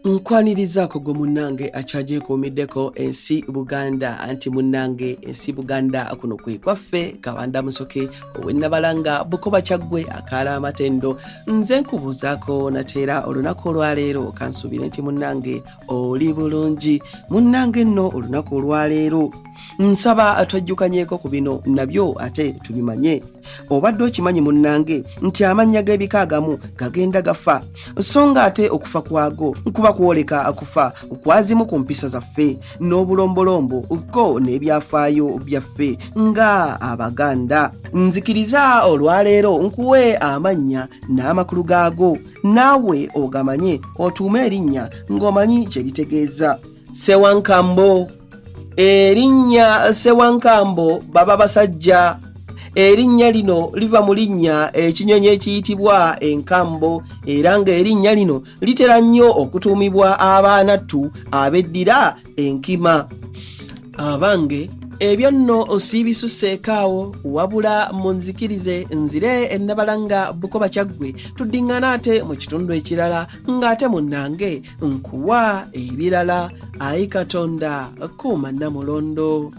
Nkwanirizaako gwe munnange akyagyekuumiddeko ensi Buganda, anti munnange ensi Buganda kuno kwe kwaffe. Kabanda Musoke ow'Ennabalanga Bukoba Kyaggwe akaala amatendo, nze nkubuuzaako nateera olunaku olwaleero. Kansuubire nti munnange oli bulungi. Munnange nno olunaku olwaleero nsaba twejjukanyeeko ku bino nabyo ate tubimanye. Obadde okimanyi munnange nti amannya g'ebika agamu gagenda gafa, so nga ate okufa kwago kuba kwoleka kufa kwazimu ku mpisa zaffe n'obulombolombo ko n'ebyafaayo byaffe nga Abaganda. Nzikiriza olwaleero nkuwe amannya n'amakulu gaago, naawe ogamanye otuume erinnya ng'omanyi kye litegeeza. Sewankambo. Erinnya Sewankambo baba basajja. Erinnya lino liva mu linnya ekinyonyi ekiyitibwa enkambo, era ng'erinnya lino litera nnyo okutuumibwa abaanattu abeddira enkima. Abange, ebyo nno siibisuseeko awo, wabula munzikirize nzire Ennabalanga Bukoba Kyaggwe, tuddiŋŋana ate mu kitundu ekirala ng'ate munnange nkuwa ebirala. Ayi Katonda, kuuma Nnamulondo.